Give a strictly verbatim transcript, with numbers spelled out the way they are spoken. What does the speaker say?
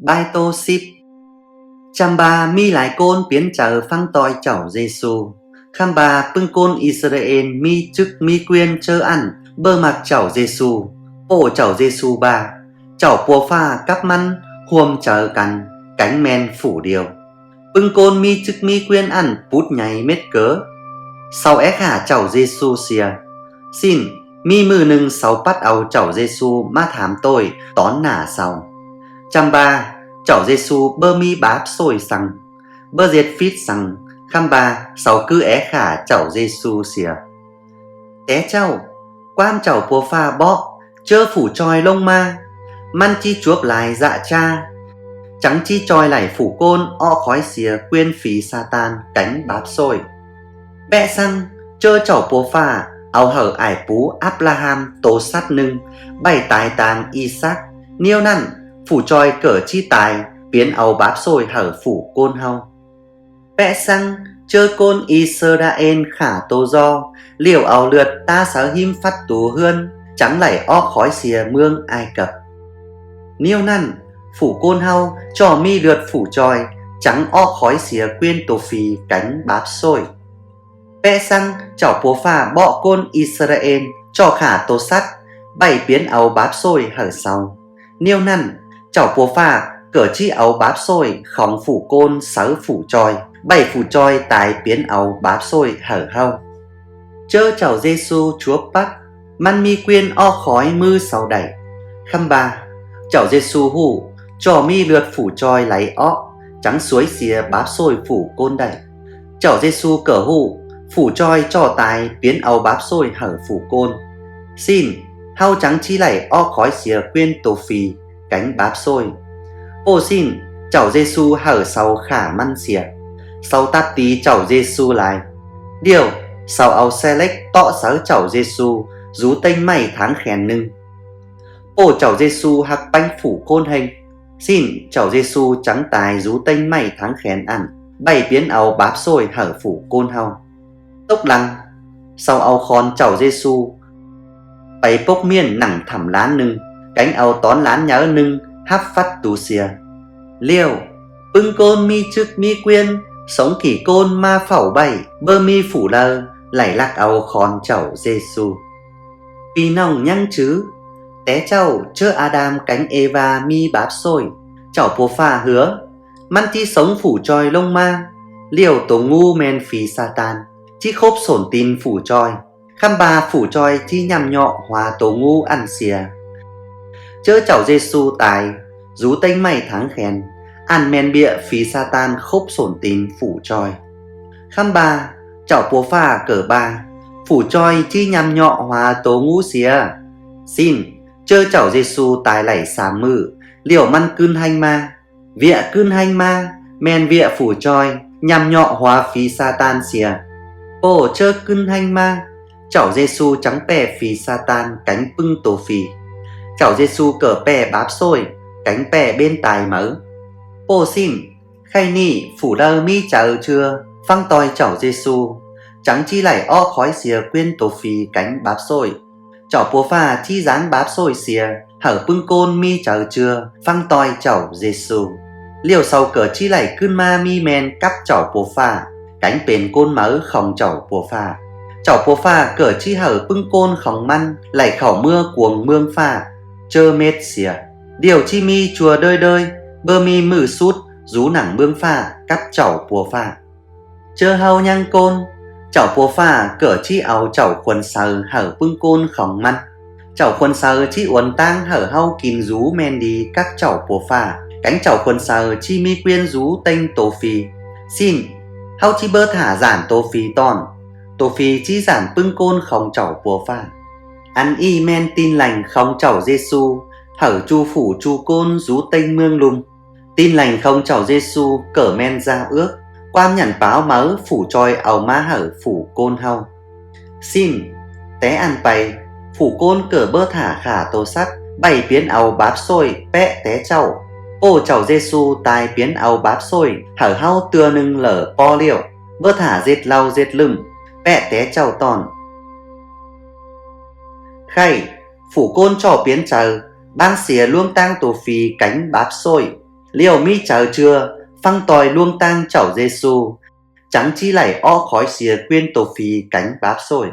Bai tô síp. ꞌChăm ꞌva ꞌmí lai ꞌcốn piến chaư ꞌphắng ꞌtoi Chảu ꞌGiê-ꞌsu. ꞌKhắm ꞌva ꞌpứng ꞌcốn ꞌI-ꞌsa-ên ꞌmí chức ꞌmí ꞌquiến ꞌchớ ꞌnặn báu ꞌmặc Chảu ꞌGiê-ꞌsu, ꞌpộ Chảu ꞌGiê-ꞌsu ꞌva Chảu Pua ꞌPhạ cắp ꞌmắn ꞌhuôm chaư căn, kéng ꞌmen phủ điêu. ꞌPứng ꞌcốn ꞌmí chức ꞌmí ꞌquiến ꞌnặn pút nhay mết cớ. Sau é khả Chảu ꞌGiê-ꞌsu sia. ꞌSịn ꞌmí ꞌmự ꞌnưng sau pắt au Chảu ꞌGiê-ꞌsu ꞌmá tham ꞌtội tón nả sau. ꞌChăm ꞌva Chảu ꞌGiê-ꞌsu báu ꞌmí báp ꞌsội săng, báu ꞌdệt phít săng, ꞌkhắm ꞌva sau ꞌcứ é khả Chảu ꞌGiê-ꞌsu sia. Té ꞌchạu, ꞌquám Chảu Pua ꞌPhạ bók, ꞌchớ phủ ꞌchoi ꞌlống ꞌmá, ꞌmắn ꞌchí chuốp lai ꞌdạk ꞌchá, chắng ꞌchí ꞌchoi đảy phủ ꞌcốn ók khói sia ꞌquiến phi ꞌSa-tan kéng báp ꞌsội. Pék ꞌsướng ꞌchớ Chảu Pua ꞌPhạ au hảư ải pú Ắp-ꞌla-ꞌham tô sắt ꞌnưng ꞌvạy tai tang ꞌI-sác, ꞌnéo ꞌnặn phủ ꞌchoi ꞌcọ ꞌchí tai piến au báp ꞌsội hảư phủ ꞌcốn ꞌháu. Pék ꞌsướng ꞌchớ ꞌcốn ꞌI-ꞌsa-ên khả tô ꞌdo, ꞌlẹo au ꞌlượt ꞌtá sáư ꞌhím phắt tu ꞌhướn, chắng đảy ók khói sia ꞌmướng ꞌAi-cắp. ꞌNéo ꞌnặn phủ ꞌcốn ꞌháu ꞌchọ ꞌmí ꞌlượt phủ ꞌchoi, chắng ók khói sia ꞌquiến tô phi kéng báp ꞌsội. Pék ꞌsướng Chảu Pua ꞌPhạ bók ꞌcốn ꞌI-ꞌsa-ên ꞌchọ khả tô sắt ꞌvạy piến au báp ꞌsội hảư sau, ꞌnéo ꞌnặn Chảu Pua ꞌPhạ ꞌcọ ꞌchí au báp ꞌsội khong phủ ꞌcốn sáư phủ ꞌchoi, ꞌvạy phủ ꞌchoi tai piến au báp ꞌsội hảư ꞌháu. ꞌChớ Chảu ꞌGiê-ꞌsu chuốp pắt, ꞌmắn ꞌmí ꞌquiến ók khói ꞌmứ sau đảy. ꞌKhắm ꞌva Chảu ꞌGiê-ꞌsu ꞌhụ ꞌchọ ꞌmí ꞌlượt phủ ꞌchoi đảy ók, chắng suối sia báp ꞌsội phủ ꞌcốn đảy. Chảu ꞌGiê-ꞌsu ꞌcọ ꞌhụ phủ ꞌchoi ꞌchọ tai piến au báp ꞌsội hảư phủ ꞌcốn, ꞌsịn ꞌháu chắng ꞌchí đảy ók khói sia ꞌquiến tô phi kéng báp ꞌsội. ꞌPộ ꞌsịn Chảu ꞌGiê-ꞌsu hảư sau khả ꞌmắn sia. Sau ꞌtặp ti Chảu ꞌGiê-ꞌsu lai, ꞌlẹo sau au ꞌse lếc tók sáư Chảu ꞌGiê-ꞌsu dú ꞌtếng ꞌmạy tháng khen ꞌnưng. ꞌPộ Chảu ꞌGiê-ꞌsu ꞌhặc ꞌpéng phủ ꞌcốn ꞌhêng, ꞌsịn Chảu ꞌGiê-ꞌsu chắng tai dú ꞌtếng ꞌmạy tháng khen ꞌnặn ꞌvạy piến au báp ꞌsội hảư phủ ꞌcốn ꞌháu. Tốc lăng, sau au khon Chảu ꞌGiê-ꞌsu pay pốc ꞌmiện nẳng thẳm lán ꞌnưng, kéng au tón lán nháư ꞌnưng hắp phắt tu sia. ꞌLẹo ꞌpứng ꞌcốn ꞌmí chức ꞌmí ꞌquiến sống kỉ ꞌcốn ꞌmá phảu ꞌvạy, báu ꞌmí phủ đaư đảy ꞌlặc au khon Chảu ꞌGiê-ꞌsu. ꞌPi ꞌnọng ꞌnhắng chứ, té ꞌchạu ꞌchớ ꞌA-đam kéng Ê-ꞌva ꞌmí báp ꞌsội, Chảu Pua ꞌPhạ ꞌhứa ꞌmắn ꞌchí sống phủ ꞌchoi ꞌlống ꞌmá, ꞌlẹo tô ꞌngú ꞌmen phi ꞌSa-tan ꞌchí khốp sổn tin phủ ꞌchoi. ꞌKhắm ꞌva phủ ꞌchoi ꞌchí ꞌnhăm ꞌnhọk hua tô ꞌngú ꞌnặn sia. ꞌChớ Chảu ꞌGiê-ꞌsu tai dú ꞌtếng ꞌmạy tháng khen, ꞌnặn ꞌmen ꞌviạk phi ꞌSa-tan khốp sổn tin phủ ꞌchoi. ꞌKhắm ꞌva Chảu Pua ꞌPhạ ꞌcọ ꞌva phủ ꞌchoi ꞌchí ꞌnhăm ꞌnhọk hua tô ꞌngú sia. ꞌSịn ꞌchớ Chảu ꞌGiê-ꞌsu tai đảy sam ꞌmự, ꞌlẹo ꞌmắn ꞌcứn ꞌhéng ꞌmá. ꞌViạk ꞌcứn ꞌhéng ꞌmá ꞌmen ꞌviạk phủ ꞌchoi ꞌnhăm ꞌnhọk hua phi ꞌSa-tan sia. ꞌPộ ꞌchớ ꞌcứn ꞌhéng ꞌmá, Chảu ꞌGiê-ꞌsu chắng ꞌpẹ phi ꞌSa-tan kéng ꞌpứng tô phi. Chảu ꞌGiê-ꞌsu ꞌcọ ꞌpẹ báp ꞌsội kéng ꞌpẹ ꞌviạk tai máư. ꞌPộ ꞌsịn ꞌkhạy ꞌnị phủ đaư ꞌmí chaư ꞌchưa ꞌphắng ꞌtoi Chảu ꞌGiê-ꞌsu, chắng ꞌchí đảy ók khói sia ꞌquiến tô phi kéng báp ꞌsội. Chảu Pua ꞌPhạ ꞌchí dáng báp ꞌsội sia hảư ꞌpứng ꞌcốn ꞌmí chaư ꞌchưa ꞌphắng ꞌtoi Chảu ꞌGiê-ꞌsu, ꞌlẹo sau ꞌcọ ꞌchí đảy ꞌcứn ꞌmá ꞌmí ꞌmen cắp Chảu Pua ꞌPhạ, kéng pên ꞌcốn máư khong Chảu Pua ꞌPhạ. Chảu Pua ꞌPhạ ꞌcọ ꞌchí hảư ꞌpứng ꞌcốn khong ꞌmắn đảy khảu ꞌmứa cuông ꞌmướng ꞌphạ ꞌchớ mết sia, ꞌlẹo ꞌchí ꞌmí ꞌchua ꞌlới ꞌlới, báu ꞌmí ꞌmự sút dú nẳng ꞌmướng ꞌphạ cắp Chảu Pua ꞌPhạ. ꞌChớ ꞌháu ꞌnhắng ꞌcốn, Chảu Pua ꞌPhạ ꞌcọ ꞌchí au Chảu Khuôn Saư hảư ꞌpứng ꞌcốn khong ꞌmắn. Chảu Khuôn Saư ꞌchí uôn ꞌtáng hảư ꞌháu kin dú ꞌmen đi cắp Chảu Pua ꞌPhạ, kéng Chảu Khuôn Saư ꞌchí ꞌmí ꞌquiến dú ꞌtếng tô phi. ꞌSịn ꞌháu ꞌchí báu thả dản tô phi ꞌtọn, tô phi ꞌchí dản ꞌpứng ꞌcốn khong Chảu Pua ꞌPhạ. Ăn ꞌnị ꞌmen tin lẻng khong Chảu ꞌGiê-ꞌsu hảư ꞌchu phủ ꞌchu ꞌcốn dú ꞌtếng ꞌmướng ꞌlum. Tin lẻng khong Chảu ꞌGiê-ꞌsu ꞌcọ ꞌmen giao ước, ꞌquám nhẳn páo máư phủ ꞌchoi au ꞌmá hảư phủ ꞌcốn ꞌháu. ꞌSịn té ꞌnặn pay, phủ ꞌcốn ꞌcọ báu thả khả tô sắt ꞌvạy piến au báp ꞌsội pék té ꞌchạu, ꞌpộ Chảu ꞌGiê-ꞌsu tai piến au báp ꞌsội hảư ꞌháu ꞌtưa ꞌnưng lỏ ꞌpo ꞌlẹo, báu thả ꞌdệt ꞌlau ꞌdệt ꞌlứm pék té ꞌchạu ꞌtọn. ꞌKhạy phủ ꞌcốn ꞌchọ piến chaư ꞌváng sia ꞌluống ꞌtáng tô phi kéng báp ꞌsội. ꞌlẹo ꞌmí chaư ꞌchưa ꞌphắng ꞌtoi ꞌluống ꞌtáng Chảu ꞌGiê-ꞌsu, chắng ꞌchí đảy ók khói sia ꞌquiến tô phi kéng báp ꞌsội.